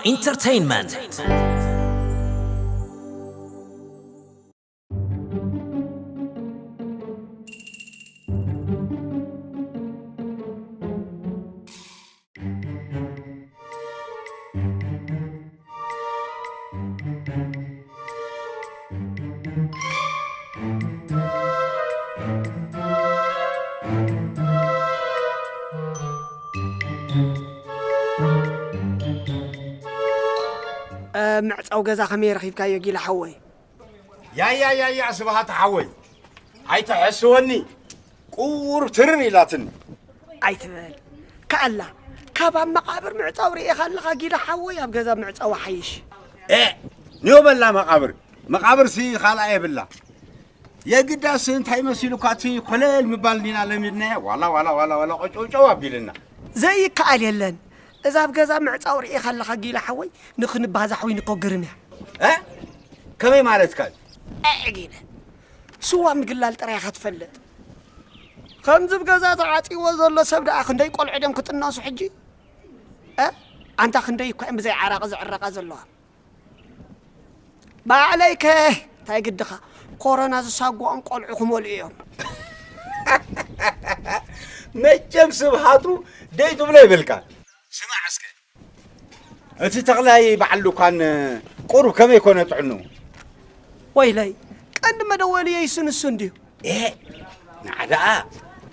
ኢንተርቴይንመንት። ምዕጻው ገዛ ከመይ ረኺብካዮ ጊላ ሓወይ? ያያ ያያ ስብሃት ሓወይ፣ ኣይትሐስወኒ፣ ቁር ትርር ኢላትኒ። ኣይትበል። ከኣላ፣ ካብ ኣብ መቓብር ምዕጻው ርኢኻ ኣለኻ ጊላ ሓወይ፣ ኣብ ገዛ ምዕጻው ሓይሽ። ኤ፣ ንዮ በላ መቓብር። መቓብርሲ ካልኣ የብላ። የግዳስ እንታይ መሲሉካ እቲ ኮለል ምባል ዲና ለሚድናዮ? ዋላ ዋላ ዋላ ዋላ ቆጨውጨው ኣቢልና። ዘይከኣል የለን። እዛ ኣብ ገዛ ምዕጻው ርኢኻ ኣለኻ ጊላ ሓወይ፣ ንኽንባዛሕ ወይ ንኮግርም እያ። እ? ከመይ ማለትካ እዩ? እ፣ ጊለ። ስዋ ምግላል ጥራይ ኢኻ ትፈልጥ። ከምዚ ብ ገዛ ተዓጺዎ ዘሎ ሰብ ደኣ ክንደይ ቆልዑ ድዮም ክጥነሱ ሕጂ? እ? ኣንታ ክንደይ እኮ እዮም ብዘይ ዓራቂ ዝዕረቃ ዘለዋ። ባዕለይ ከ እንታይ ግድኻ? ኮሮና ዝሳጎኦም ቆልዑ ክመልኡ እዮም። መቸም ስብሃቱ ደይ ትብሎ ይብልካ። ስማዕ እስከ፣ እቲ ተኽላይ በዓል ዱኳን ቁሩብ ከመይ ኮነ ጥዕኑ? ወይለይ፣ ቀንዲ መደወልየይስ ንሱ እንድዩ። ኤ፣ ንዓ ደኣ፣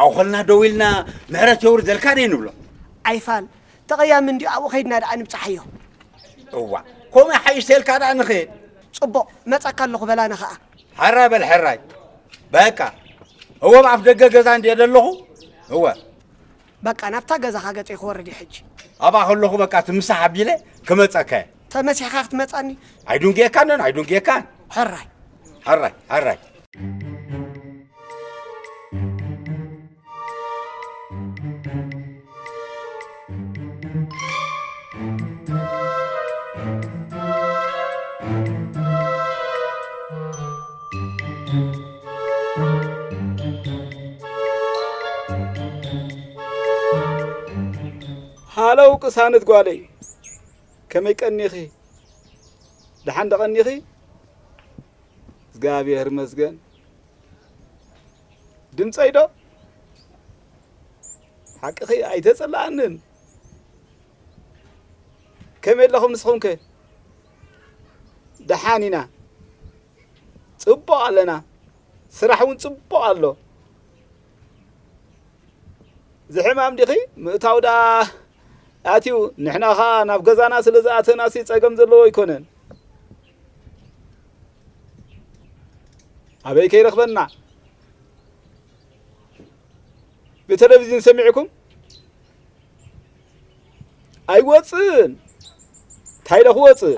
ኣብ ኾልና ደው ኢልና ምሕረት የውርደልካ ደይ ንብሎ። ኣይፋል፣ ተቐያሚ እንድዩ፣ ኣብኡ ኸይድና ደኣ ንብጻሓዮ። እዋ፣ ከምኡ ሓይሽ ተልካ ደኣ ንኽእል። ጽቡቕ፣ መጻካ ኣለኹ በላኒ ኸኣ። ሕራይ በል ሕራይ። በቃ፣ እወ፣ ኣብ ኣፍ ደገ ገዛ እንድየ ዘለኹ። እወ። በቃ፣ ናብታ ገዛኻ ገጸይ ክወርድ እየ ሕጂ። ኣብኣ ከለኹ በቃ ትምሳሕ ኣቢለ ክመጸካ እየ። ተመሲሕካ ክትመጻኒ? ኣይዱንግየካን፣ ኣይዱንግየካን። ሕራይ። ሕራይ፣ ሕራይ። ሃለው ቅሳነት ጓለይ፣ ከመይ ቀኒኺ? ደሓን ዶ ቀኒኺ? እግዚኣብሔር ይመስገን። ድምፀይ ዶ? ሓቅኺ ኣይተፀላኣንን። ከመይ ኣለኹም ንስኹም ከ? ደሓን ኢና። ጽቡቕ ኣለና። ስራሕ እውን ጽቡቕ ኣሎ። እዚ ሕማም ዲኺ ምእታው ደኣ ኣትዩ፣ ንሕና ኸኣ ናብ ገዛና ስለ ዝኣተናሲ ጸገም ዘለዎ ኣይኮነን። ኣበይ ከይረኽበና? ብቴሌቪዥን ሰሚዕኩም? ኣይወጽእን። እንታይ ኢለ ክወጽእ?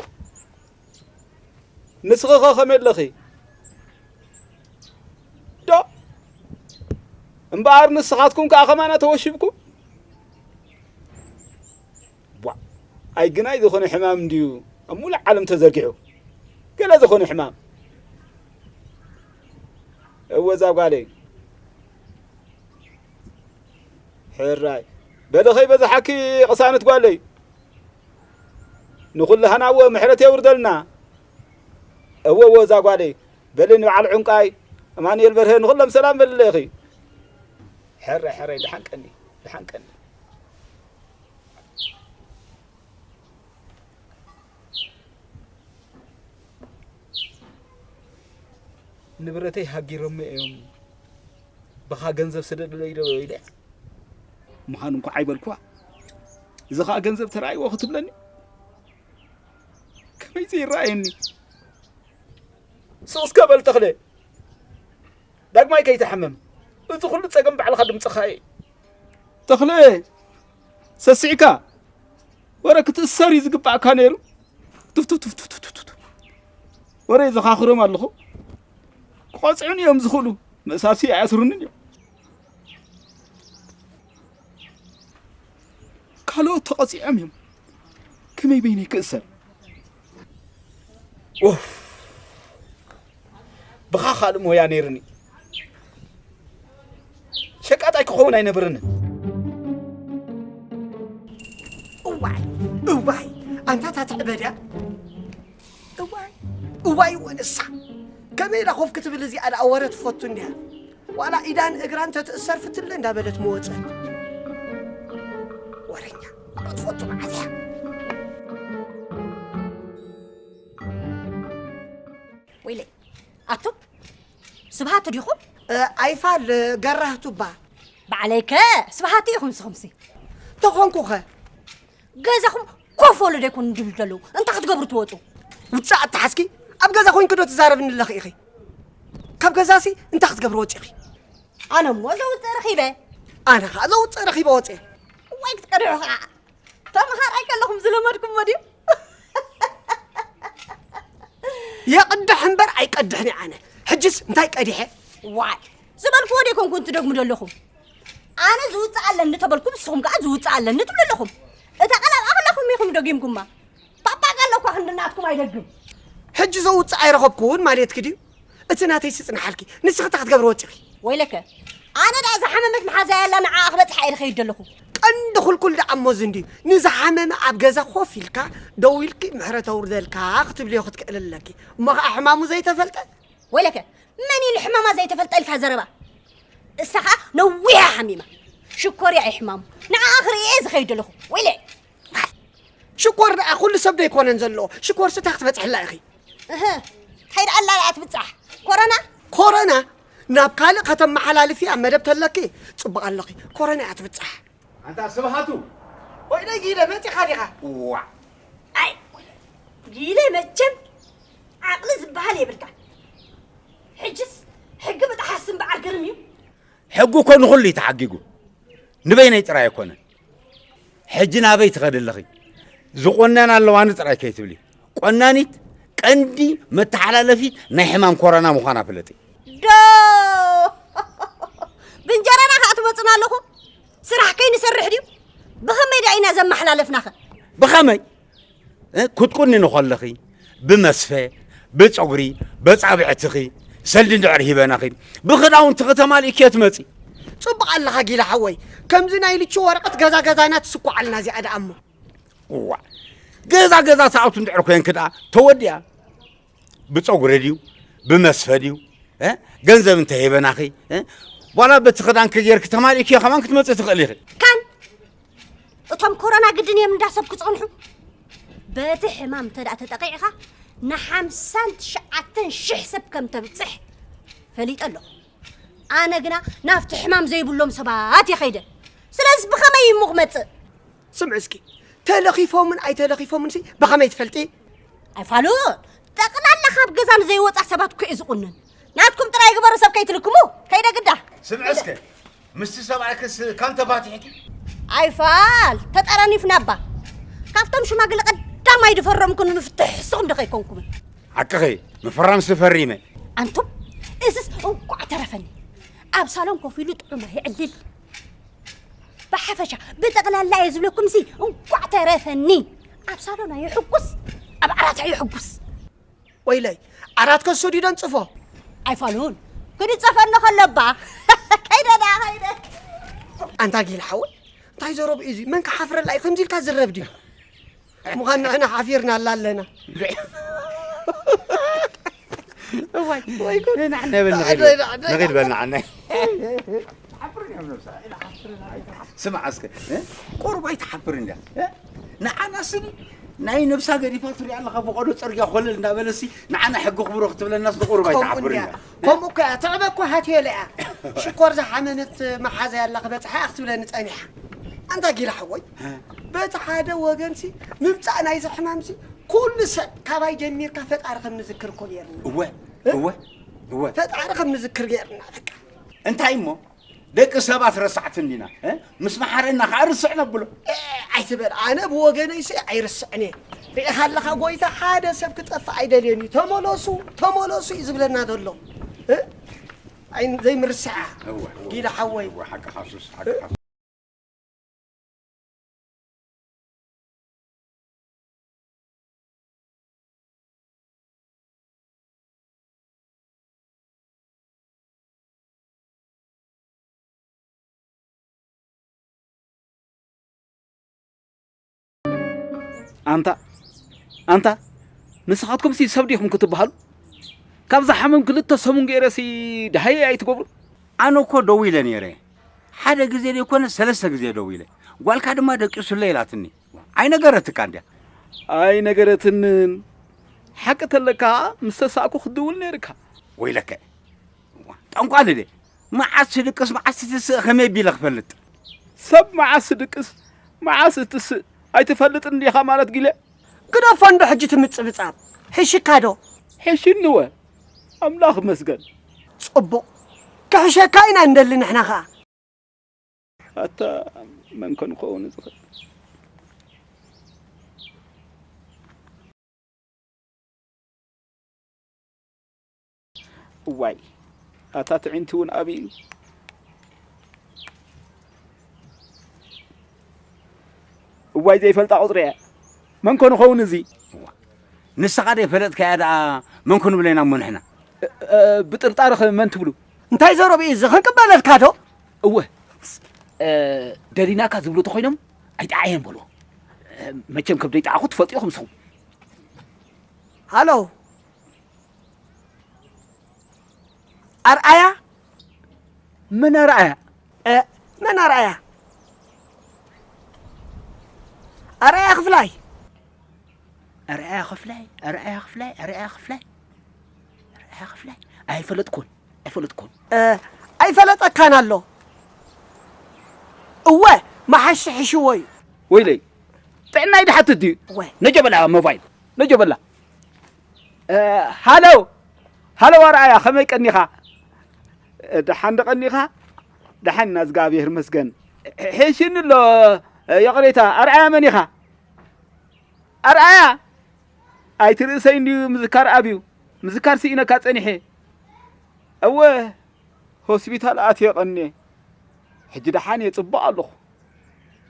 ንስኺ ኸ ከመይ ኣለኺ? ዶ? እምበኣር ንስኻትኩም ከኣ ከማና ተወሺብኩም? ቧ! ኣይ ግናይ ዝኾነ ሕማም እንድዩ ኣብ ሙሉእ ዓለም ተዘርጊሑ። ገለ ዝኾነ ሕማም። እወ እዛ ጓለይ። ሕራይ። በሊ ከይበዝሓኪ ቅሳነት ጓለይ። ንኹልሃና እወ ምሕረት የውርደልና። እወ እወ እዛ ጓለይ። በሊ ንበዓል ዑንቃይ፣ ኣማኑኤል በርሀ ንኹሎም ሰላም በልለኺ። ሕራይ ሕራይ ደሓን ቀኒ፣ ደሓን ቀኒ። ንብረተይ ሃጊሮሞ እዮም፣ ብኻ ገንዘብ ስደድለይ ዶ ኢለ ምዃኑ እንኳ ኣይበልኩዋ። እዚ ኸኣ ገንዘብ ተራእይዎ ክትብለኒ ከመይ ዘይረኣየኒ? ስቕ እስከ በል ተኽለ፣ ዳግማይ ከይትሓምም። እዚ ኹሉ ጸገም ባዕልኻ ድምጽኻ እዩ። ተኽለ፣ ሰሲዕካ። ወረ ክትእሰር እዩ ዝግባእካ ነይሩ። ቱፍ፣ ቱፍ፣ ቱፍ፣ ቱፍ፣ ቱፍ፣ ቱፍ። ወረ ዘኻኽሮም ኣለኹ። ክቐጽዑን እዮም ዝኽእሉ። መእሳሲ ኣይኣስሩንን እዮም። ካልኦት ተቐጺዖም እዮም። ከመይ በይነይ ክእሰር? ኡፍ! ብኻ ካልእ ሞያ ነይርኒ። ሸቃጣይ ክኸውን ኣይነብርንን። እዋይ፣ እዋይ፣ ኣንታ እታ ትዕበድ እያ። እዋይ እዋይ፣ ወንሳ ከመይ ኢላ ኮፍ ክትብል? እዚኣ ደኣ ወረ ትፈቱ እንዲያ። ዋላ ኢዳን እግራን ተትእሰር ፍትለ እንዳበለት መወፀት። ወረኛ፣ ወረ ትፈቱ መዓት እያ። ወይለይ፣ ኣቱም ስብሃቱ ዲኹም? እ፣ ኣይፋል፣ እ፣ ገራህቱ እባ። ባዕለይከ ስብሃቱ ኢኹም ንስኹምሲ። ተኾንኩኸ? ገዛኹም ኮፍ በሉ ዶ ኣይኮኑን ድብሉ ዘለዉ? እንታይ ክትገብሩ ትወፁ? ውፃእ ኣተሓዝኪ? ኣብ ገዛ ኮይንኪ ዶ ትዛረብኒ ኣለኺ ኢኺ? ካብ ገዛሲ እንታይ ክትገብሪ ወፂኺ? ኣነ እሞ ዘውፅእ ረኺበ። ኣነ ኸዓ ዘውፅእ ረኺበ ወፂአ። እዋይ ክትቀድሑ ኸዓ። ተምሃራይ ከለኹም ዝለመድኩሞ ድዩ? የቕድሕ እምበር ኣይቀድሕን እየ ኣነ። ሕጅስ እንታይ ቀዲሐ? ዋይ፣ ዝበልክዎ ዶ ኣይኮንኩን ትደግሙ ዘለኹም? ኣነ ዝውፅእ ኣለኒ ተበልኩም፣ ንስኹም ከዓ ዝውፅእ ኣለኒ ትብሉ ኣለኹም። እታ ቃል ኣብኣ ከለኹም ኢኹም ደጊምኩማ። ፓፓ ቃል እኳ ክንዲ ናትኩም ኣይደግም። ሕጂ ዘውፅእ ኣይረኸብኩን ማለትኪ ድዩ? እቲ ናተይ ስፅንሓልኪ፣ ንስኺ እንታይ ክትገብሪ ወፂኺ? ወይለከ፣ ኣነ ደኣ ዝሓመመት መሓዛይ ኣላ፣ ንዓኣ ክበፅሓ እየ ዝኸይድ ዘለኹ። ቀንዲ ኩልኩል ደኣ እሞ እዚ እንድዩ፣ ንዝሓመመ ኣብ ገዛ ኮፍ ኢልካ፣ ደው ኢልኪ ምሕረት ኣውርደልካ ክትብልዮ ክትክእሊ ኣለኪ። እሞ ኸዓ ሕማሙ ዘይተፈልጠ? ወይለከ፣ መን ኢሉ ሕማማ ዘይተፈልጠ ኢልካ ዘረባ? እሳ ኸዓ ነዊሓ ሓሚማ። ሽኮር እያ ሕማሙ። ንዓኣ ክርኢ እየ ዝኸይድ ዘለኹ። ወይለ! ሽኮር ደኣ ኩሉ ሰብ ዶ ኣይኮነን ዘለዎ? ሽኮር ስታ ክትበፅሕላ ኢኺ። እህ፣ እንታይ ደኣ ኣላ ደኣ ትብጻሕ? ኮረና? ኮረና ናብ ካልእ ከተመሓላልፊ ኣብ መደብ ተለኪ ጽቡቕ ኣለኺ። ኮረና እያ ትብጻሕ። ኣንታ ስብሃቱ! ወይለይ ጊለ መጺኻ ዲኻ? ዋዕ! ኣይ፣ ጊለ መቸም ዓቕሊ ዝበሃል የብልካን። ሕጅስ ሕጊ ምጥሓስ እምበኣር ግርም እዩ። ሕጊ እኮ ንኹሉ እዩ ተሓጊጉ። ንበይነይ ጥራይ ኣይኮነን። ሕጂ ናበይ ትኸዲ ኣለኺ? ዝቆነን ኣለዋኒ ጥራይ ከይትብሊ። ቆናኒት ቀንዲ መተሓላለፊት ናይ ሕማም ኮሮና ምዃና ፍለጢ። ዶ! ብእንጀራና ከኣ ትመጹና ኣለኹም? ስራሕ ከይንሰርሕ ድዩ? ብኸመይ ደኣ ኢና ዘመሓላለፍናኸ? ብኸመይ? እ፣ ክትቁንኒ ከለኺ ብመስፈ፣ ብጸጉሪ፣ በጻብዕትኺ፣ ሰልዲ እንድሕር ሂበናኺ፣ ብኽዳውንትኺ ተማሊእኪዮ ትመጺ። ጽቡቕ ኣለኻ ጊላ ሓወይ። ከምዚ ናይ ልቹ ወረቐት ገዛ ገዛና ትስኳዓልና እዚኣ ደኣ እሞ። እዋ፣ ገዛ ገዛ ትኣቱ እንድሕር ኮንኪ ደኣ ተወዲኣ። ብጸጉሪ ድዩ? ብመስፈ ድዩ? እ? ገንዘብ እንተሂበናኺ፣ እ? ዋላ በቲ ክዳንኪ ጌርኪ ተማሊእኪዮ ከማን ክትመጺ ትኽእሊ ኢኺ። ካን እቶም ኮሮና ግድን እዮም እንዳ ሰብ ክጸንሑ። በቲ ሕማም እንተ ደኣ ተጠቒዕኻ፣ ንሓምሳን ትሽዓተን ሽሕ ሰብ ከም ተብጽሕ ፈሊጠ ኣለኹ። ኣነ ግና ናብቲ ሕማም ዘይብሎም ሰባት እየ ከይደ። ስለዚ ብኸመይ እሞ ክመጽእ? ስምዒ እስኪ፣ ተለኺፎምን ኣይተለኺፎምን ሲ ብኸመይ ትፈልጢ? ኣይፋሉን፣ ጠቕላላ ካብ ገዛ ንዘይወጻ ሰባት እኮ እዩ ዝቑንን። ናትኩም ጥራይ ግበሩ፣ ሰብ ከይትልክሙ። ከይደ ግዳ። ስምዒ እስከ፣ ምስቲ ሰብኣይክስ ካን ተፋቲሕኪ? ኣይፋል፣ ተጠረኒፍና እባ። ካብቶም ሽማግለ ቀዳማይ ዝፈረምኩ ንምፍትሕ ንስኹም ዶ ከይኮንኩምን? ሓቅኺ፣ ምፍራምሲ ፈሪመ። ኣንቱም፣ እዝስ እንቋዕ ተረፈኒ። ኣብ ሳሎን ኮፍ ኢሉ ጥዑም ኣይዕልል። ብሓፈሻ፣ ብጠቕላላ እየ ዝብለኩም ሲ፣ እንቋዕ ተረፈኒ። ኣብ ሳሎን ኣይሕጉስ፣ ኣብ ዓራት ኣይሕጉስ። ወይለይ፣ ዓራት ከሱ ድዩ ደንጽፎ? ኣይፋሉን፣ ክንጸፈኒ ከሎ እባ። ከይደ ደኣ፣ ከይደ። ኣንታ ጊላ ሓወይ፣ እንታይ ዘረብኡ እዩ እዚ? መን ክሓፍረላ እዩ ከምዚ ኢልካ ዝረብ ድዩ? ምዃን ንሕና ሓፊርናላ ኣለና። እዋይ፣ እዋይ፣ ጉድ። ንሕና የበልና፣ ንዓይ፣ ንኸይድ በል፣ ንዓይ፣ ንዓይ። ንዓይ። ስማዕ እስከ፣ እ? ቁሩብ ኣይትሓፍርን እንድያ፣ እ? ንዓና ስኒ ናይ ነብሳ ገዲፋ ትሪኣ ኣለኻ፣ ፈቐዶ ጽርግያ ኮለል እንዳበለሲ ንዓና ሕጊ ክብሮ ክትብለናስ ንቁሩብ ከምኡ ኣይትሓፍርን እንድያ። እንድያ። ከምኡ እኮ እያ፣ ትዕበ እኮ ሃቴለ እያ። ሽኮር ዝሓመመት መሓዛ ያላ ክበጽሓ እያ ክትብለኒ ጸኒሓ። ኣንታ ጊላ ሓወይ፣ እ? በቲ ሓደ ወገንሲ ምምጻእ ናይዚ ሕማምሲ ኩሉ ሰብ ካባይ ጀሚርካ ፈጣሪ ከም ንዝክር እኮ ጌርና። እወ፣ እ? እወ፣ እወ። ፈጣሪ ከም ንዝክር ጌርና በቃ። እንታይ እሞ ደቂ ሰባት ረሳዕቲ እንዲና፣ እ? ምስ መሓረና ከዓ ርስዕ ነብሎ። እ፣ ኣይትበል፣ ኣነ ብወገነይሲ ኣይርስዕን እየ። ርኢኻ ኣለኻ፣ ጎይታ ሓደ ሰብ ክጠፍእ ኣይደልዮን እዩ። ተመለሱ፣ ተመለሱ እዩ ዝብለና ዘሎ። እ? ኣይ፣ ዘይምርስዓ። እወ፣ እወ፣ ጊላ ሓወይ። እወ፣ ሓቅኻ ሱስ፣ ሓቅኻ ሱስ። ኣንታ ኣንታ ንስኻትኩም ሲ ሰብ ዲኹም ክትበሃሉ? ካብዛ ሓመም ክልተ ሰሙን ገይረ ሲ ደሃየ ኣይትገብሩ? ኣነ እኮ ደው ኢለ ነይረ። ሓደ ግዜ ዘይኮነ ሰለስተ ግዜ ደው ኢለ። ጓልካ ድማ ደቂሱለ ኢላትኒ። ኣይነገረትካ እንድያ? ኣይነገረትንን። ሓቂ ተለካ ምስ ተሳእኩ ክትድውል ነይርካ። ወይለከ። ጠንቋሊ ደ። መዓስ ትድቅስ መዓስ ትስእ ከመይ ቢለ ክፈልጥ? ሰብ መዓስ ትድቅስ መዓስ ትስእ ኣይትፈልጥን ዲኻ ማለት ጊለ? ግደፎ እንዶ ሕጂ ትምጽብጻብ። ሕሽካ ዶ? ሕሽንወ። ኣምላኽ መስገን። ጽቡቕ። ክሕሸካ ኢና እንደሊ ንሕና ኸኣ። ኣታ መን ኮን ክኸውን ዝኽእል? እዋይ ኣታ ትዕንቲ እውን ኣብዩ። እዋይ ዘይፈልጣ ቁፅሪ እያ። መን ኮን ኸውን እዚ? ንስኻ ደይ ፈለጥካያ ደኣ መን ኮን ብለና እሞ ንሕና? እ፣ እ፣ ብጥርጣርኸ መን ትብሉ? እንታይ ዘረብኡ እዚ ክንቅበለልካ ዶ? እወ። እ፣ ደሊናካ ዝብሉ ተኾይኖም ኣይጠዓየን በልዎ። እ፣ መቸም ከም ዘይጠዓኹ ትፈልጡ ኢኹም ንስኹም። ሃሎ። ኣርኣያ? መን ኣርኣያ? እ፣ መን ኣርኣያ? ኣርኣያ ክፍላይ። ኣርኣያ ክፍላይ፣ ኣርኣያ ክፍላይ፣ ኣርኣያ ክፍላይ፣ ኣርኣያ ክፍላይ። ኣይፈለጥኩን፣ ኣይፈለጥኩን። እ፣ ኣይፈለጠካን ኣሎ። እወ፣ መሓሽ ሕሽዎ እዩ። ወይለይ፣ ጥዕናይ ድሓትት ድዩ? እወ። ነጀበላ ሞባይል፣ ነጀበላ። እ፣ ሃሎ፣ ሃሎ ኣርኣያ፣ ከመይ ቀኒኻ? እ፣ ደሓን ዶ ቀኒኻ? ደሓን ኢና፣ እግዚኣብሔር ይመስገን። ሕ-፣ ሕ-፣ ሒሽኒ ኣሎ፣ እ፣ ይቕሬታ፣ ኣርኣያ መን ኢኻ? ኣርኣያ፣ ኣይትርእሰይ እንድዩ ምዝካር ኣብዩ፣ ምዝካር ስኢነካ ጸኒሐ። እወ፣ ሆስፒታል ኣትየ ቀንየ። ሕጂ ደሓን እየ፣ ጽቡቕ ኣለኹ።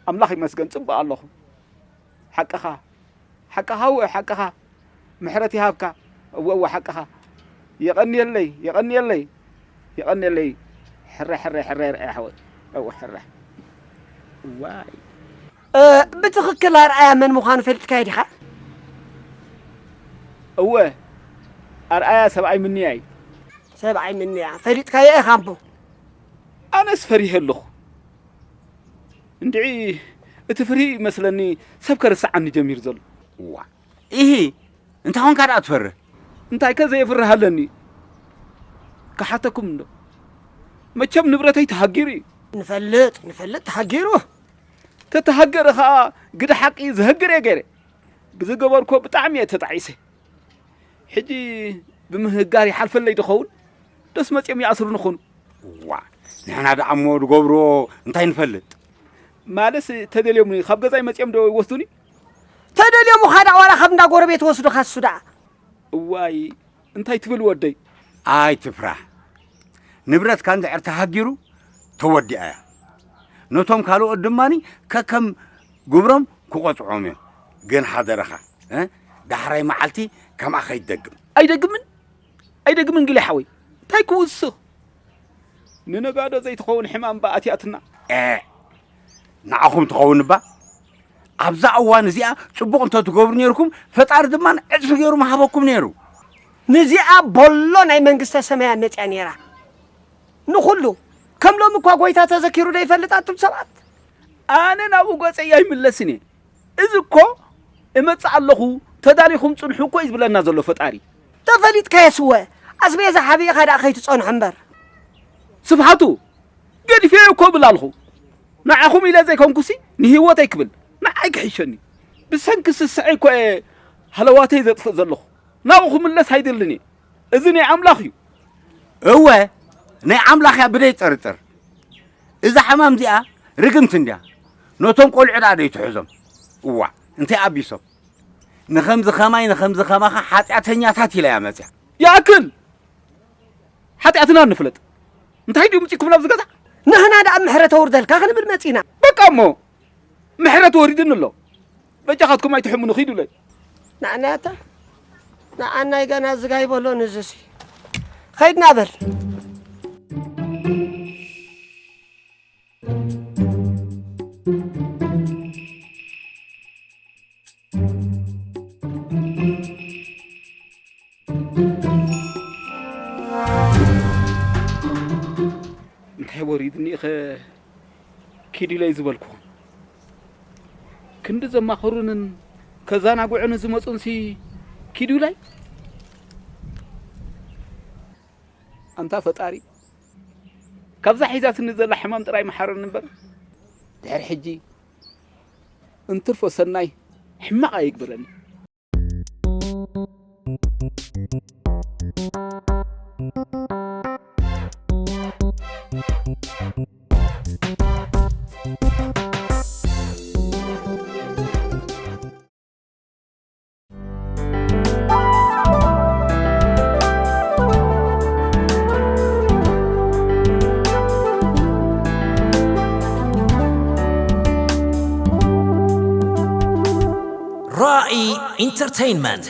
ኣምላኽ ይመስገን፣ ጽቡቕ ኣለኹ። ሓቅኻ፣ ሓቅኻ፣ እወ፣ ሓቅኻ። ምሕረት ይሃብካ። እወ፣ እወ፣ ሓቅኻ። የቐንየለይ፣ የቐንየለይ፣ የቐንየለይ። ሕረ፣ ሕረ፣ ሕረ፣ ርኣይ ሓወይ። እወ፣ ሕረ። ዋይ። እ፣ ብትኽክል ኣርኣያ መን ምዃኑ ፈሊጥካዮ ዲኻ? እወ፣ ኣርኣያ ሰብኣይ ምንያ እዩ። ሰብኣይ ምንያ፣ ፈሊጥካዮ ኢኻ እሞ። ኣነስ ፈሪሀ ኣለኹ። እንድዒ፣ እቲ ፍርሂ ይመስለኒ ሰብ ከርስዓኒ ጀሚሩ ዘሎ። እዋ፣ ኢሂ፣ እንታይ ኾንካ ደኣ ትፈርህ? እንታይ ከ ዘየፍርህ ኣለኒ? ክሓተኩም እንዶ። መቸም ንብረተይ ተሃጊሩ እዩ። ንፈልጥ፣ ንፈልጥ ተሃጊሩ። ተተሃገረ ኸኣ ግደ ሓቂ ዘህግር እየ ገይረ። ብዝገበርኮ ብጣዕሚ እየ ተጣዒሰ። ሕጂ ብምህጋር ይሓልፈለይ ዶ ኸውን? ደስ መጺኦም ይኣስሩኒ ኾኑ። እዋ፣ ንሕና ደኣ እሞ ዝገብርዎ እንታይ ንፈልጥ? ማለስ ተደልዮምኒ ካብ ገዛይ መጺኦም ዶ ይወስዱኒ? ተደልዮም ኻዳ ዋላ ካብ እንዳ ጎረቤት ወስዱኻ እሱ ደኣ። እዋይ፣ እንታይ ትብል ወደይ? ኣይትፍራህ። ንብረትካ እንድሕር ተሃጊሩ ተወዲኣ እያ። ነቶም ካልኦት ድማኒ ከከም ግብሮም ክቆጽዖም እዮም። ግን ሓደራኻ፣ እ፣ ዳሕራይ መዓልቲ ከምኣ ከይትደግም። ኣይደግምን፣ ኣይደግምን ግለ ሓወይ። እንታይ ክውስኽ? ንነጋዶ ዘይትኸውን ሕማም እባ ኣትያትና። ኤ፣ ንዓኹም ትኸውን እባ። ኣብዛ እዋን እዚኣ ጽቡቕ እንተትገብሩ ነይርኩም፣ ፈጣሪ ድማ ዕጽፊ ገይሩ ምሃበኩም ነይሩ። ንዚኣ ቦሎ ናይ መንግስተ ሰማያ መጽያ ነይራ። ንኹሉ፣ ከም ሎሚ እኳ ጎይታ ተዘኪሩ ዶ ይፈልጥ ኣቱም ሰባት? ኣነ ናብኡ ገጸይ ኣይምለስን እየ። እዚ እኮ እመጽእ ኣለኹ፣ ተዳሊኹም ጽንሑ እኮ እዩ ዝብለና ዘሎ ፈጣሪ። ተፈሊጥካዮ ስወ፣ ኣስቤዛ ሓቢእኻ ደኣ ከይትጸንሖ እምበር። ስብሓቱ፣ ገዲፈዮ እኮ እብል ኣለኹ። ንዓኹም ኢለ ዘይኮንኩሲ ንህይወተይ ክብል ንዓይ ክሕሸኒ። ብሰንኪ ስስዐይ እኮ እየ ሃለዋተይ ዘጥፍእ ዘለኹ። ናብኡ ክምለስ ኣይደልን እየ። እዚ ናይ ኣምላኽ እዩ። እወ፣ ናይ ኣምላኽ እያ ብደይ ጸርጽር። እዛ ሕማም እዚኣ ርግምቲ እንድያ። ነቶም ቆልዑ ደኣ ደይትሕዞም። እዋ፣ እንታይ ኣቢሶም? ንኸምዚ ኸማይ፣ ንኸምዚ ኸማኻ ሓጢኣተኛታት ኢላ እያ መጽያ። ይኣክል! ሓጢኣትና ንፍለጥ። እንታይ ድዩ ምጺኩም ናብዚ ገዛ? ንሕና ደኣ ምሕረት ኣውርደልካ ክንብል መጺና። በቃ እሞ፣ ምሕረት ወሪድኒ ኣሎ። በጃኻትኩም ኣይትሕምኑ፣ ኺዱለይ። ንዓናታ፣ ንዓናይ ገና ዝጋይ በሎ ንዝሲ። ኸይድና በል። እንታይ ወሪድኒኸ ኪዱ ኢለይ ዝበልኩኹም? ክንዲ ዘማኸሩንን ከዛናግዑን ዝመፁንሲ ኪዱ ኢለይ? ኣንታ ፈጣሪ፣ ካብዛ ሒዛትኒ ዘላ ሕማም ጥራይ መሓረኒ እምበር፣ ድሕሪ ሕጂ እንትርፎ ሰናይ ሕማቕ ኣይግበረኒ። ራኢ ኢንተርቴይንመንት።